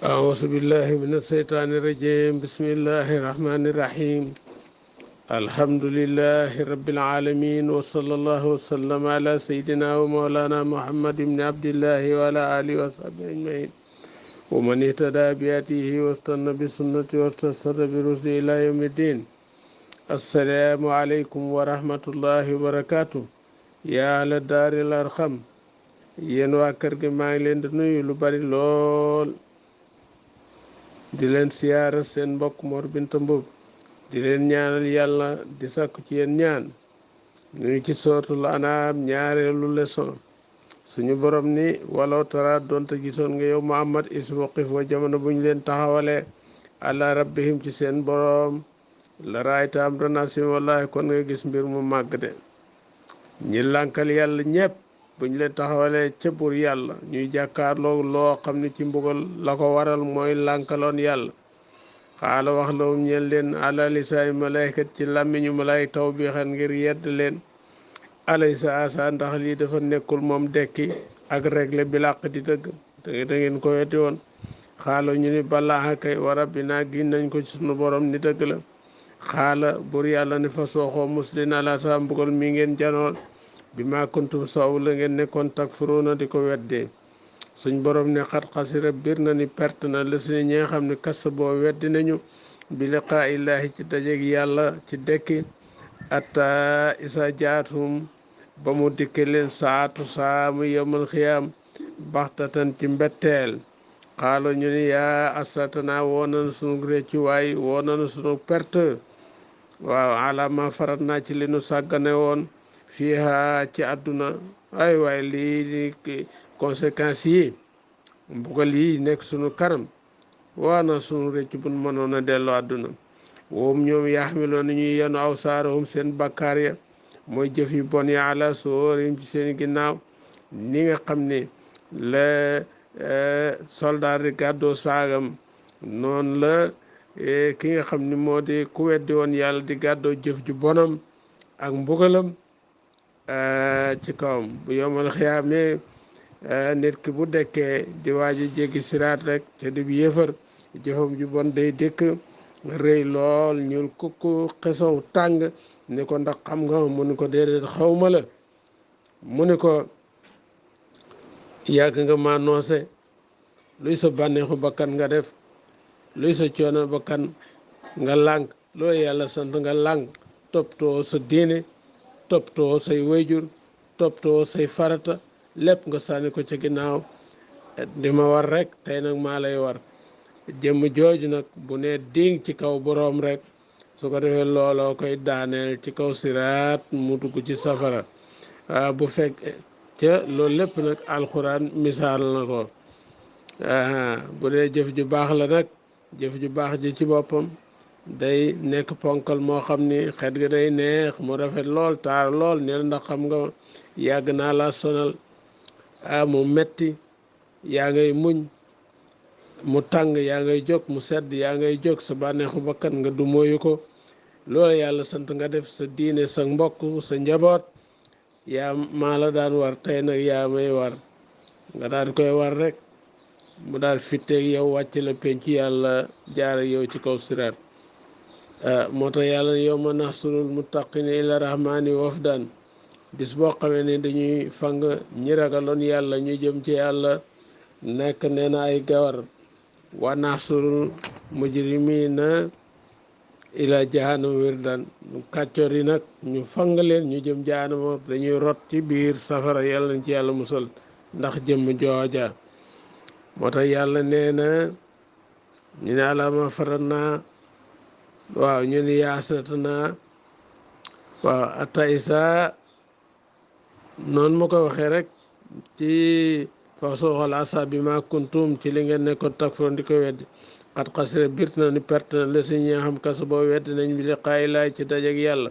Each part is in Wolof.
أعوذ بالله من الشيطان الرجيم بسم الله الرحمن الرحيم الحمد لله رب العالمين وصلى الله وسلم على سيدنا ومولانا محمد بن عبد الله وعلى آله وصحبه أجمعين ومن اهتدى بهديه واستنى بسنته واستنصر برشده إلى يوم الدين السلام عليكم ورحمة الله وبركاته يا أهل الدار الأرحم yéen waa kër gi maa ngi leen di nuyu lu bari lool di leen siyaara seen mbokk Mor Binta Mbub di leen ñaanal yàlla di sakku ci yéen ñaan ñu ngi ci sooratul Anaam ñaareelu leçon suñu borom ni walaw tara donte gisoon nga yow Muhammad is waqifoo jamono bu ñu leen taxawalee ala rabbihim ci seen borom la raayta amran asiim wallahi kon nga gis mbir mu màgg de ñi lànkal yàlla ñépp bu ñu leen taxawalee ca buur yàlla ñuy jàkkaarloo loo xam ne ci mbugal la ko waral mooy lànkaloon yàlla xaala wax lawum ñeen leen ala lisaani malaykat ci làmmiñu malaay taw bi xan ngir yedd leen alaysa asa ndax lii dafa nekkul moom dekki ak réglé bi làq di dëgg da ngeen ko weddi woon xaala ñu ni balaaxa kay wa rabbina giñ nañ ko ci sunu borom ni dëgg la xaala buur yàlla ni fa sooxoo muslin ala sa mbugal mi ngeen janool bi ma kuntum soow la ngeen nekkoon takfuruuna di ko weddee suñ borom ne xat xasira bir na ni perte na la si ñi nga xam ne kas boo weddi nañu bi liqaa illaahi ci dajeg yàlla ci dekki atta isa jaatum ba mu dikke leen saatu saamu yowmal xiyaam baxtatan ci mbetteel xaalo ñu ni yaa asatana woo nanu sunu réccu waay woo nanu sunu perte waaw alama farat naa ci li nu sàggane woon fiiha ci àdduna ay waay lii conséquences yi mbugal yi nekk sunu kanam waa na sunu rëcc bu nu mënoon a delloo àdduna woom ñoom yaxmiloon na ñuy yenu aw saarahum seen bakkaar ya mooy jëf yu bon ya ala soorim ci seen ginnaaw ni nga xam ne la soldat di gàddoo saagam noonu la ki nga xam ni moo di ku weddi woon yàlla di gàddoo jëf ju bonam ak mbugalam ci kawam bu yomal xiyaamee nit ki bu dekkee di waaji jéggi siraat rek te di yéefar jëfam ju bon day dëkk rëy lool ñuul kukku xesaw tàng ni ko ndax xam nga mu ni ko déedéet xawma la mu ni ko yàgg nga ma noose luy sa bànneexu bakkan nga def luy sa coono bakkan nga lànk loolu yàlla sant nga lànk toppatoo sa diine toppatoo say wayjur toppatoo say farata lépp nga sànni ko ca ginnaaw di ma war rek tey nag maa lay war jëmm jooju nag bu ne ding ci kaw boroom rek su ko defee looloo koy daaneel ci kaw siraat mu dugg ci safara bu fekk ca loolu lépp nag alxuraan misaal na ko bu dee jëf ju baax la nag jëf ju baax ji ci boppam day nekk ponkal moo xam ni xet ga day neex mu rafet lool taar lool ne la ndax xam nga yàgg naa la sonal mu metti yaa ngay muñ mu tàng yaa ngay jóg mu sedd yaa ngay jóg sa bànneexu bakkan nga du moyu ko loolu yàlla sant nga def sa diine sa mbokk sa njaboot yaa maa la daan war tey nag yaa may war nga daan koy war rek mu daal fitteeg yow wàcc la penc yàlla jaare yow ci kaw siraat moo tax yàlla yawma nahsurul muttaqina ila rahmani wafdan bis boo xamee ne dañuy fang ñi ragaloon yàlla ñu jëm ci yàlla nekk nee na ay gawar wa nahsurul mujrimina ila jahannama wirdan kàccoor yi nag ñu fang leen ñu jëm jahannama dañuy rot ci biir safara yàlla nañ ci yàlla musal ndax jëm jooja moo tax yàlla nee na ñu ne alama farat naa waaw ñu ni yaasata naa waaw ata isa noonu ma ko waxee rek ci fa sooxal asa bi ma kuntum ci li ngeen nekkoon takfuroon di ko weddi xat xasira birt na ni perte na la si ñi nga xam kasa boo weddi nañ bi li xaay laay ci dajeg yàlla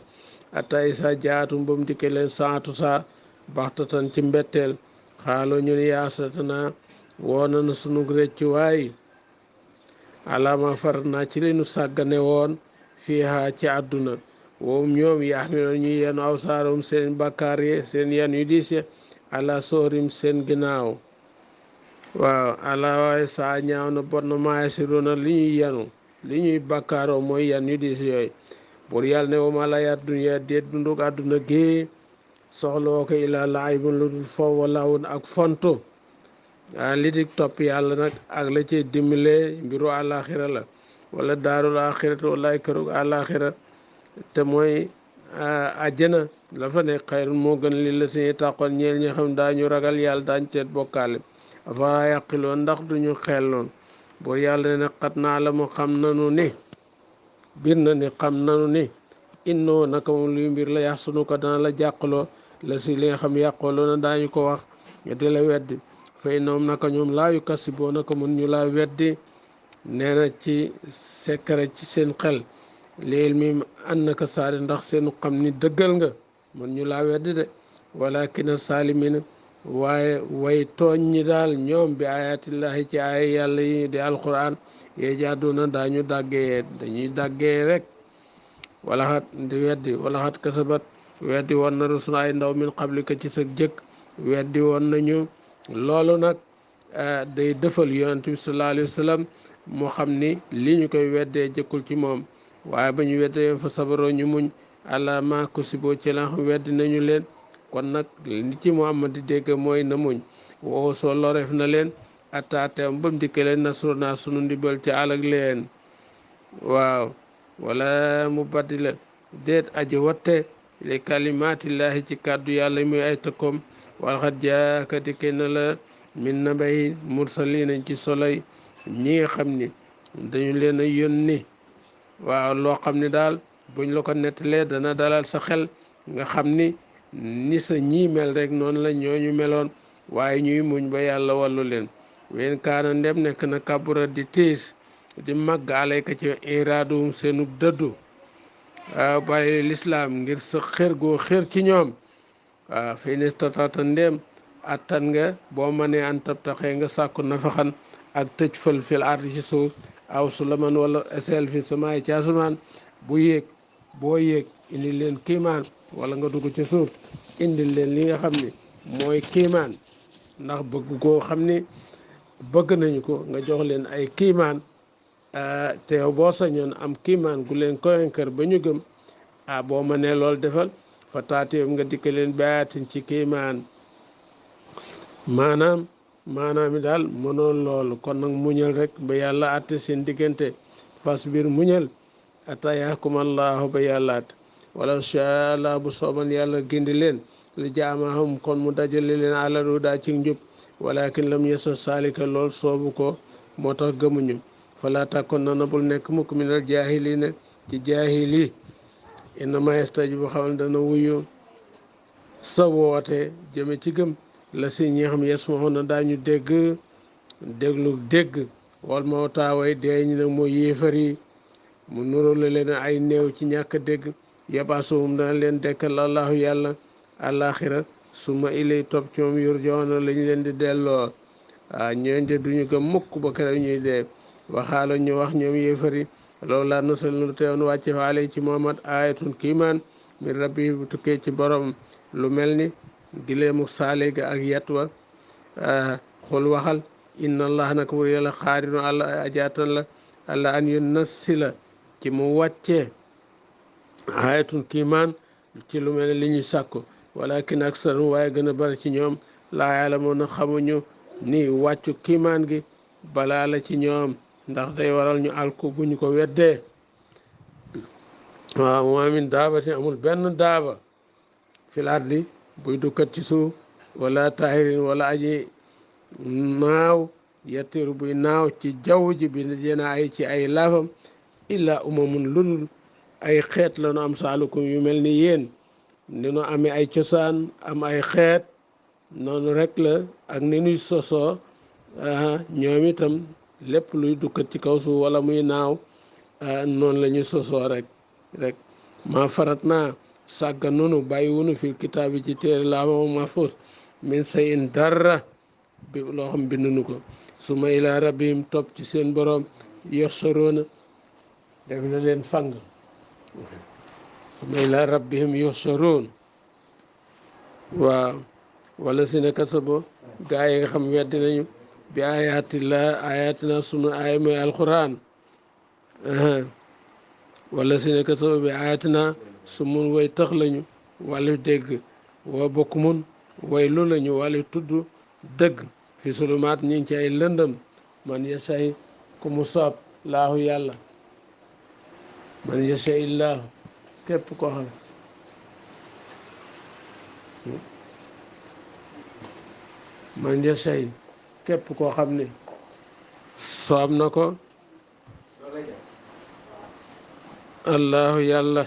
ata isa jaatum ba mu dikke leen saatu saa baxtatan ci mbetteel xaaloo ñu ni yaasata naa woo na sunu rëcc waay alama farat naa ci li nu sàggane woon fiiha ci àdduna woom ñoom yaxmiloon ñu yenu aw saarum seen bakkaar yi seen yen yu diis ya ala soorim seen ginnaaw waaw ala waaye saa ñaaw na bon na maaya si rona li ñuy yanu li ñuy bàkkaaroo mooy yan yu diis yooyu pour yàlla ne wa ma la yaat dunya déet dunduk àdduna gi soxla woo ko ilaa laibun lu dul fo walawun ak fonto li di topp yàlla nag ak la ci dimbalee mbiru àllaaxira la wala daarul axiratu walaay kërug àllaaxira te mooy àjjana la fa nekk xayrun moo gën li la suñuy tàqoon ñeel ñi xam daañu ragal yàlla daañ teet bokkaale afa yaqiloon ndax duñu xelloon boo yàlla ne nag xat naa la mu xam nanu ni bir na ni xam nanu ni innoo naka moom luy mbir la yax sunu ko dana la jàqaloo la si li nga xam yàqooloo na daañu ko wax nga di la weddi fay noom naka ñoom laayu kasi boo naka mun ñu laa weddi nee na ci secret ci seen xel léegi mi ànd naka saari ndax seenu xam ni dëggal nga mun ñu laa weddi de walakin saalimina waaye way tooñ ñi daal ñoom bi ayatillahi ci ay yàlla yi di alquran yee jaaduna dañuy dàggee rek wala xat di weddi wala xat kasabat weddi woon na rusul ay ndaw min qablika ci sa jëkk weddi woon nañu loolu nag day dëfal yonent bi sallallahu alayhi wa sallam moo xam ni li ñu koy weddee jëkkul ci moom waaye ba ñu weddee fa sabaroo ñu muñ àla ma kusiboo ci la xam weddi nañu leen kon nag li ci Muhammad di dégg mooy na muñ woo soo loreef na leen attaateem ba mu dikke leen nasru naa sunu ndibal ci alag leen waaw wala mu baddila déet aji watte li kalimaatillaahi ci kàddu yàlla muy ay tëkkoom walxat jaaka dikke na la min na bay mursalina ci soloy ñi nga xam ni dañu leen a yónni waaw loo xam ni daal buñ la ko nettalee dana dalal sa xel nga xam ni sa ñii mel rek noonu la ñooñu meloon waaye ñuy muñ ba yàlla wallu leen wen kaana ndem nekk na kabura di tiis di màgg alayka ci iraadum seenu dëddu waaw bàyyi lislaam ngir sa xër goo xër ci ñoom waaw fi nistatata ndem attan nga boo mënee an tabtaxee nga sàkku nafaxan ak tëj fël fil ardi ci suuf aw sulaman wala eseel fi samaay ci asamaan boo yéeg indi leen kiimaan wala nga dugg ci suuf indil leen li nga xam ni mooy kiimaan ndax bëgg koo xam ni bëgg nañu ko nga jox leen ay kiimaan te yow boo sañoon am kiimaan gu leen convaincre ba ñu gëm boo mënee lool defal fa taatee nga dikke leen baatin ci kiimaan maanaam yi daal mënoon loolu kon nag muñal rek ba yàlla àtte seen diggante fas biir muñal ata yahkum allahu ba yàlla àtte wala sha allah bu sooban yàlla gindi leen li jaamahum kon mu dajale leen àla rudaa ci njub walakin lam yeso saalika lool soobu ko moo tax gëmuñu fala takkoon na bul nekk mukk minal jaahiliina ci jaahili innama yastajibu xamal dana wuyu sa woote jëme ci gëm la si ñi xam yasmaxoon na daañu dégg wal mawtaa way dee ñi nag mooy yéefar yi mu nurale leen ay néew ci ñàkk dégg yabaasuhum dana leen dekkal allahu yàlla àllaaxira suma ilay topp ci moom yurjoona lañu leen di delloo ñooñ de duñu gëm mukk ba keroog ñuy dee waxaalo ñu wax ñoom yéefar yi loolu laa nosal nu teewoon wàcce fa alay ci Muhammad ayatun kiimaan min rabbi bu tukkee ci borom lu mel ni gileemu saale ga ak yat wa xul waxal inna allah naka bur yàlla xaarinu àlla ajaatan la àlla an yu nassi la ci mu wàccee ayatun kiimaan ci lu mel ni li ñu sàkku walakin aksarum waaye gën a bari ci ñoom laa yaalamuuna xamuñu ni wàccu kiimaan gi balaa la ci ñoom ndax day waral ñu alku bu ñu ko weddee waaw maa min daabatin amul benn daaba fil ardi buy dukkat ci suuf wala taahirin wala aji naaw yettiru buy naaw ci jaww ji bi jena ay ci ay laafam illa umamun lul ay xeet la nu am saalukum yu mel ni yéen ni nu amee ay cosaan am ay xeet noonu rek la ak ni nuy sosoo ñoom itam lépp luy dukkat ci kaw suuf wala muy naaw noonu la ñu sosoo rek maa farat naa sàgga nunu bàyyi wunu fil kitaab yi ci téere laahu mahfuus min sayin dara bi loo xam binduñu ko suma ila rabbihim topp ci seen borom yoxsaroona def na leen fang suma ila rabbihim yoxsaroon waaw wala si ne kasabo gaa yi nga xam weddi nañu bi ayatina sunu ay mooy alquran wala si ne kasabu bi ayatina su mun way tax lañu wàllu dégg wa bokk mun way lu lañu wàllu tudd dëgg fi sulumaat ñi ngi ci ay lëndëm man yasay ku mu soob laahu yàlla man yasay illaahu képp koo xam man yasay képp koo xam ne soob na ko allahu yàlla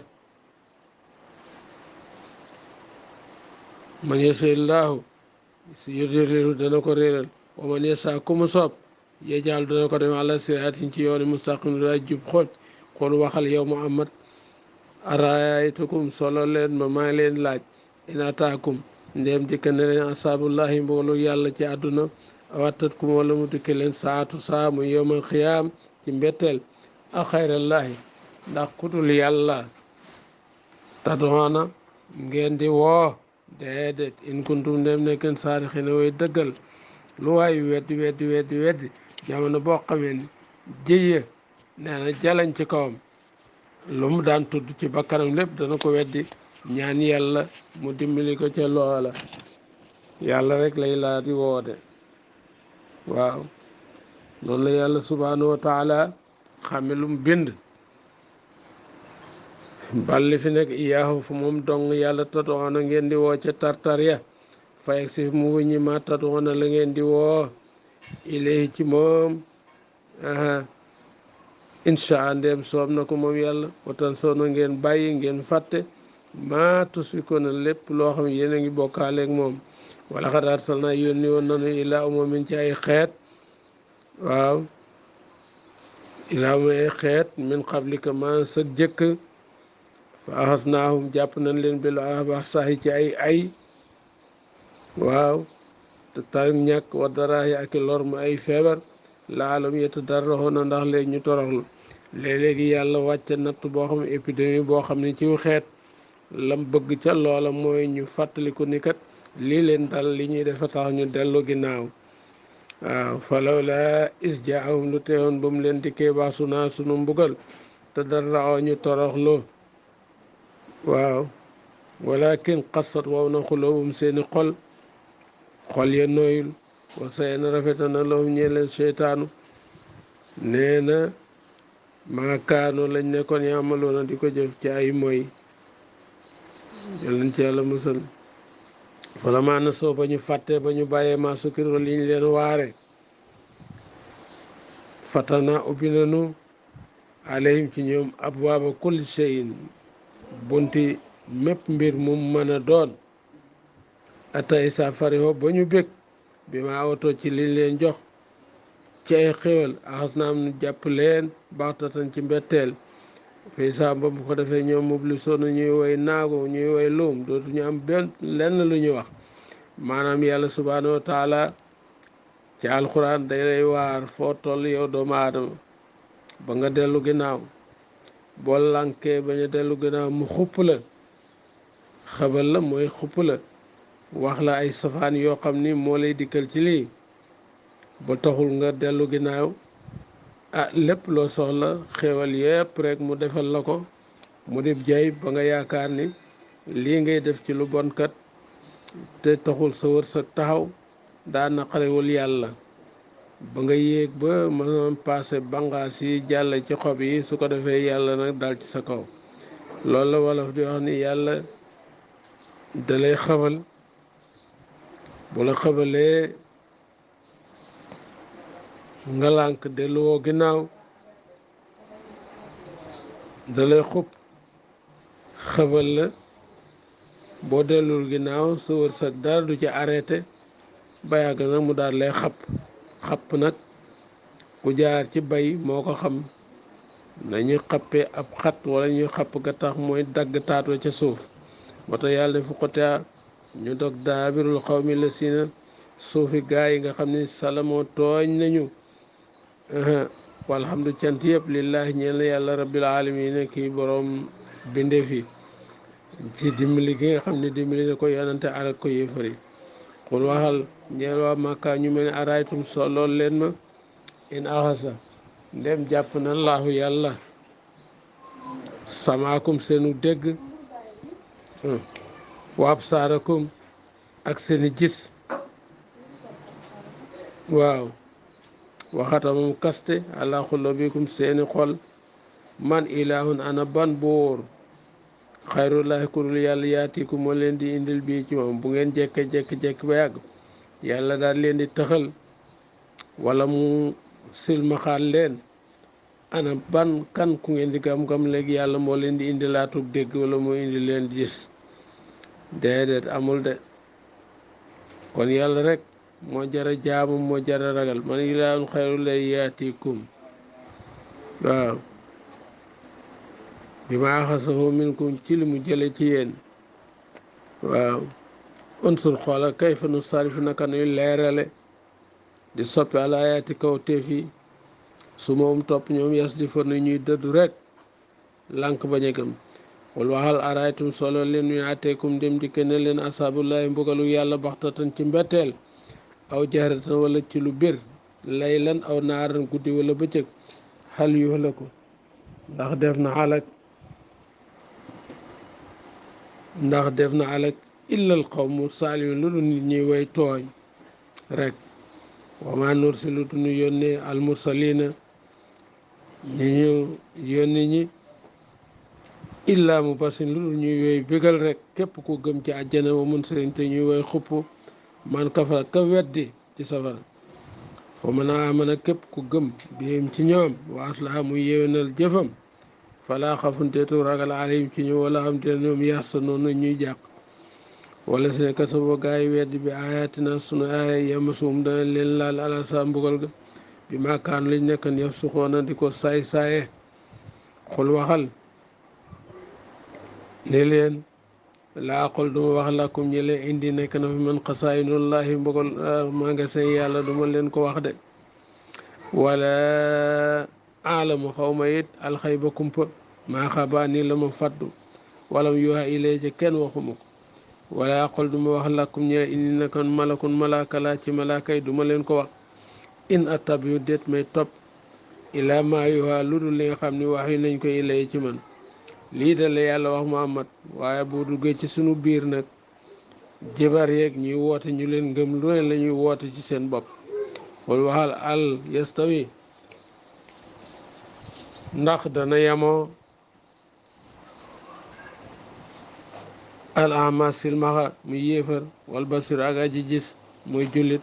man yasay illaahu si yudillu dana ko réeral wa man yasa ku mu soob yejaal dana ko dem àla siraatin ci yooni mustaqim daa jub xooj xool waxal yow Muhammad araaytukum solo leen ma maa leen laaj in ataakum ndéem dikk ne leen asaabullahi mboolu yàlla ci àdduna awattat kum wala mu dikke leen saatu saa mu yowmal xiyaam ci mbetteel ak xayrallahi ndax kutul yàlla tadoona ngeen di woo déedéet in kuntum ndéem nekken saadixina way dëggal lu waay weddi jamono boo xamee ni jëye nee na jalañ ci kawam lu mu daan tudd ci bakkanam lépp dana ko weddi ñaan yàlla mu dimbali ko ca loola yàlla rek lay laa di woote waaw noonu la yàlla subhanahu wa taala xame lu mu bind balli fi nekk iyaahu fu moom dong yàlla tadoona ngeen di woo ca tartar ya fayeg si mu wuññi ma tadoona la ngeen di woo ilayhi ci moom insha ndéem soob na ko moom yàlla watan soo na ngeen bàyyi ngeen fàtte maa tusiko na lépp loo xam yéen a ngi bokkaaleeg moom wala xad arsalnaa yónni woon nanu ilaa umamin ci ay xeet waaw ilaa umamin ay xeet min qablika ma sa jëkk fa axasnaahum jàpp nañ leen bil ba'saa'i ci ay waaw te tarik ñàkk wa daraahi ak lor mu ay feebar laalum yatadarrahuuna ndax léegi ñu toroxlu léeg-léegi yàlla wàcce natt boo xam ne épidémie boo xam ne ci xeet lam bëgg ca loola mooy ñu fàttaliku ni kat lii leen dal li ñuy defa tax ñu dellu ginnaaw waaw falaw la is jaahum lu teewoon ba mu leen dikkee baasu naa sunu mbugal te darraxoo ñu toroxlu waaw walakin qasat wow na xulóobum seeni xol ya nooyul wa say na rafeta na lahum ñee leen seytaanu nee na maakaano lañ nekkoon yaamaloona di ko jëf ci ay mooy jël nañ ci yàlla musal fala maana soo ba ñu fàtte ba ñu bàyyee ma sukkiroo liñ leen waare fatana ubbi nanu alayhim ci ñoom abwaaba kulli shay'in bunti mépp mbir mu mën a doon atay sa farihoo ba ñu bég bi ma oto ci liñ leen jox ci ay xéwal axas naam nu jàpp leen baxtatan ci mbetteel fii saa ba bu ko defee ñoom mublisoona ñuy woy naago ñuy woy luum dootu ñu am benn lenn lu ñu wax maanaam yàlla subhanahu wa taala ci alxuraan day lay waar foo toll yow doomu aadama ba nga dellu ginnaaw boo lànkee bañ a dellu ginnaaw mu xupp la xabal la mooy xupp la wax la ay safaan yoo xam ni moo lay dikkal ci lii ba taxul nga dellu ginnaaw lépp loo soxla xéewal yépp rek mu defal la ko mu dib jay ba nga yaakaar ni lii ngay def ci lu bon kat te taxul sa wërsëg taxaw daa naqarewul yàlla ba nga yéeg ba maanaam passé bangaas yi jàll ci xob yi su ko defee yàlla nag dal ci sa kaw loolu la wolof di wax ni yàlla dalay xabal bu la xabalee nga lànk delluwoo ginnaaw dalay xub xabal la boo dellul ginnaaw sa wërsëg dara du ci arrêté ba yàgg nag mu daal lay xapp nag ku jaar ci bay moo ko xam nañuy xappee ab xat wala ñuy xapp ga tax mooy dagg taatoo ca suuf moo tax yàlla fu ko taa ñu dog daabirul xawmi la sina suufi gaa yi nga xam ne salamoo tooñ nañu walhamdu cant yëpp lillahi ñeel na yàlla rabbil alamin kii boroom bindee fi ci dimbali gi nga xam ne dimbali na ko yonante alak ko yéefari xul waxal ñeel waa Makka ñu mel ne araytum solool leen ma in axasa ndem jàpp na laahu yàlla samaakum seenu dégg wa absaarakum ak seeni gis waaw waxata moom kaste ala xulubikum seeni xol man ilahun ana ban buur xayrullahi kurul yàlla yaatiku moo leen di indil bii ci moom bu ngeen jekk ba yàgg yàlla daal leen di tëxal wala mu silmaxaal leen ana ban kan ku ngeen di gam-gam léegi yàlla moo leen di indi laatub dégg wala moo indi leen di gis déedéet amul de kon yàlla rek moo jara jaamu moo jara ragal man ilaahun xayrullahi yaatikum waaw bi ma axasahu minkum ci li mu jële ci yéen waaw unsur xoola kayfa nu sarifu naka nuy leerale di soppi alayaati kaw teef yi su moom topp ñoom yas di fa nu ñuy dëddu rek lànk bañ a gëm wal waxal araytum solo leen ñu ateekum dem di kene leen asaabullahi mbugalu yàlla baxtatan ci mbetteel aw jahratan wala ci lu bir laylan aw naaran guddi wala bëccëg xal yuhlaku ndax def na alak illal qawmu saalimin lu dul nit ñuy way tooñ rek wa ma nursilu duñu yónnee almursalina ñi ñu yónni ñi illaa mu basin lu dul ñuy woy bégal rek képp ku gëm ci àjjana wa mun sëriñ te ñuy woy xupp man kafara ka weddi ci safara foo mën a amana képp ku gëm bihim ci ñoom wa aslaha muy yéwénal jëfam falaa xafunteetu ragal alayhim ci ñu wala am te ñoom yaxsa noonu ñuy jàq wala si ne kasaba gaa yi weddi bi ayatina sunu aaya yamasuum dana leen laal ala sa mbugal ga bi maakaan lañ nekkan yaf suxoona di ko saay-saaye xul waxal ne leen laa qol duma wax lakum ñi leen indi nekk na fi man xasaayinullahi mbugal magasin yàlla duma leen ko wax de wala aalamu xawma it alxayba kumpa maa xabaa nii la ma faddu walam yuha ilay ca kenn waxuma ko wala qol duma wax lakum ñe indi nekkan malakun malaaka laa ci malaaka yi duma leen ko wax in attabiu déet may topp ilaa maa yuha lu dul li nga xam ni wax yi nañ ko ilay ci man lii de la yàlla wax Muhammad waaye bu duggee ci sunu biir nag jibar yeeg ñuy woote ñu leen ngëm lu ne la ñuy woote ci seen bopp wal waxal al yastawi ndax dana yemoo al ama silmaxa muy yéefar wal basir ak aji gis muy jullit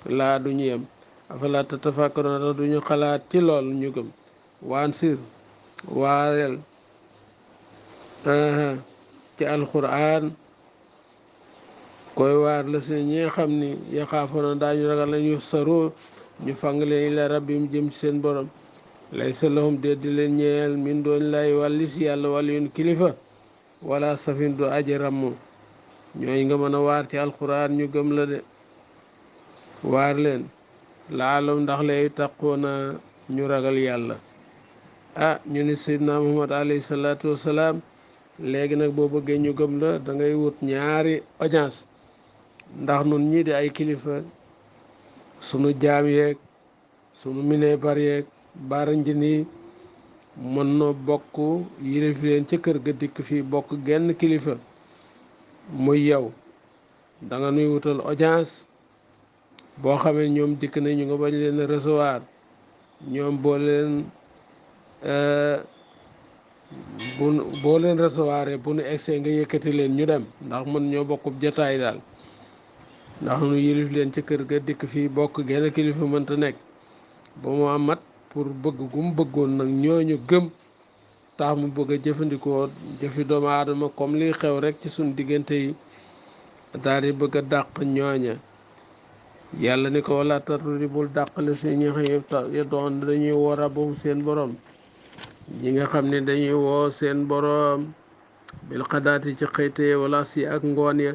laa duñu yem afala tatafakkaruna tax duñu xalaat ci lool ñu gëm waan sir waareel ci alquran koy waar la si ñi nga xam ni yaxaafoona daañu ragal lañu saroo ñu fang leen ila rabbim jëm ci seen borom laysa lahum déet di leen ñeel min doon lay wàllis yàlla wàllu yun kilifa wala safin du aji ramm ñooy nga mën a waar ci alquran ñu gëm la de waar leen laalum ndax lay taqoona ñu ragal yàlla ñu ni sayyidina Muhammad alayhi salaatu wasalaam léegi nag boo bëggee ñu gëm la da ngay wut ñaari audience ndax nun ñii di ay kilifa sunu jaam yeeg sunu minebar yeeg baranjin yi mën noo bokk yilif leen ca kër ga dikk fii bokk genn kilifa muy yow da nga nuy wutal audience boo xamee ñoom dikk na ñu nga bañ leen recevoir ñoom boo leen recevoir bu nu egsee nga yëkkati leen ñu dem ndax mën ñoo bokkub jataay daal ndax nu yilif leen ca kër ga dikk fii bokk genn kilifa mënta nekk ba mu amat pour bëgg gu mu bëggoon nag ñooñu gëm tax mu bëgg a jëfandikoo jëfi doomu aadama comme liy xew rek ci suñ diggante yi daal di bëgg a dàq ñooña yàlla ni ko wala tartudi bul dàqale si ñi nga doon dañuy woo rabbum seen borom ñi nga xam ne dañuy woo seen borom bil xadaati ci xëytee wala si ak ngoon ya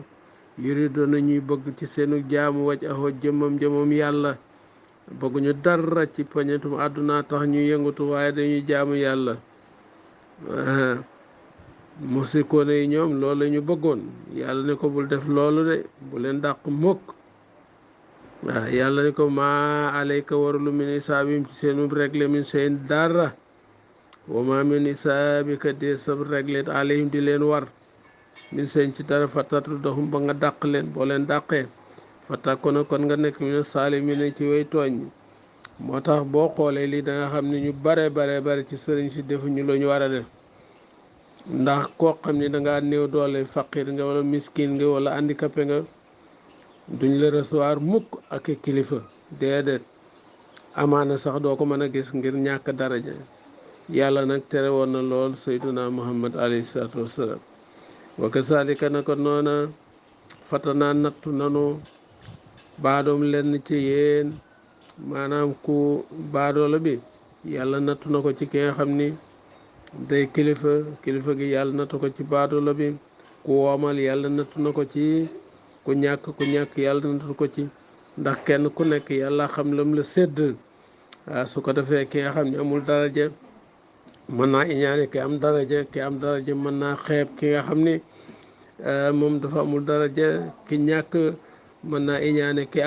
yuri doon nañuy bëgg ci seenu jaamu waj ahoo jëmam yàlla bëgguñu dara ci poñetum àdduna tax ñu yëngatu waaye dañuy jaamu yàlla musikoone yi ñoom loolu la ñu bëggoon yàlla ne ko bul def loolu de bu leen dàq mukk waaw yàlla ne ko maa alayka warulu min isaabim ci seenu réglé min seen dara wa ma min isaabika de sab réglé alayhim di leen war min seen ci dara fatatu doxum ba nga dàq leen boo leen dàqee fatakko na kon nga nekk mina saalimiina ci way tooñ moo tax boo xoolee lii da nga xam ne ñu bare ci sëriñ si defuñu lu ñu war a def ndax koo xam ni dangaa néew doole faqir nga wala miskin nga wala handicapé nga duñ la recevoir mukk ak kilifa déedéet amaana sax doo ko mën a gis ngir ñàkk daraja yàlla nag tere woon na lool sayduna muhammad alayhi salaatu wassalaam wa kazalika na ko noona fatanaa nattu nanu baadoom lenn ci yéen maanaam ku baadoola bi yàlla nattu na ko ci ki nga xam ni day kilifa gi yàlla nattu ko ci baadoola bi ku woomal yàlla nattu na ko ci ku ñàkk yàlla nattu ko ci ndax kenn ku nekk yàlla xam lam la sédd waaw su ko defee ki nga xam ne amul daraja mën naa iñaane ki am daraja mën naa xeeb ki nga xam ni moom dafa amul daraja ki ñàkk mën naa iñaane ki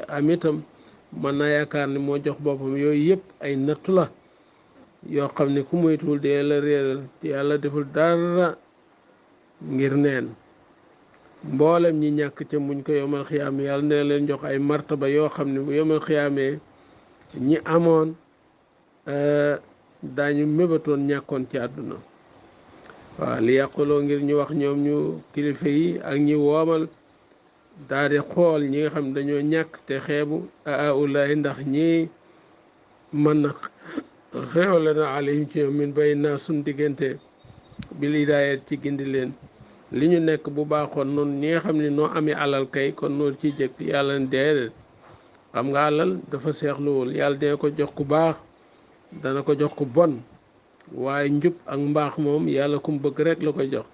am itam mën naa yaakaar ni moo jox boppam yooyu yëpp ay nattu la yoo xam ne ku moytuwul dee la réeral yàlla deful dara ngir neen mboolem ñi ñàkk ca muñ ko yomal xiyaam yàlla ne leen jox ay martaba yoo xam ne bu yomal xiyaamee ñi amoon daañu mébatoon ñàkkoon ci àdduna waaw li yàquloo ngir ñu wax ñoom ñu kilifa yi ak ñi woomal daal di xool ñi nga xam ne dañoo ñàkk te xeebu aulaay ndax ñi mën na xeewale na alayhim ci ñoom min bay naa suñ diggante bil hidaayat ci gindi leen li ñu nekk bu baaxoon noonu ñi nga xam ne noo amee alal kay kon noonu ci jëkk yàlla ne déedéet xam nga alal dafa seexluwul yàlla dina ko jox ku baax dana ko jox ku bon waaye njub ak mbaax moom yàlla kum bëgg rek la ko jox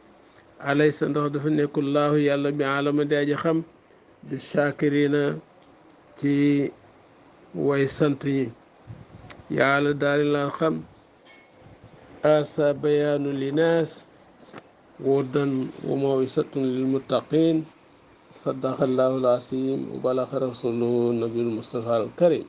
alaysa ndax dafa nekkul laahu yàlla bi alama di aji xam bi shaakirina ci way sant ñi yàlla daal la xam asa bayaanu linaas wudan wa mawisatun lil muttaqin sadaqallahu al-asim wa balaxa rasuluhu nabiyul mustafa al karim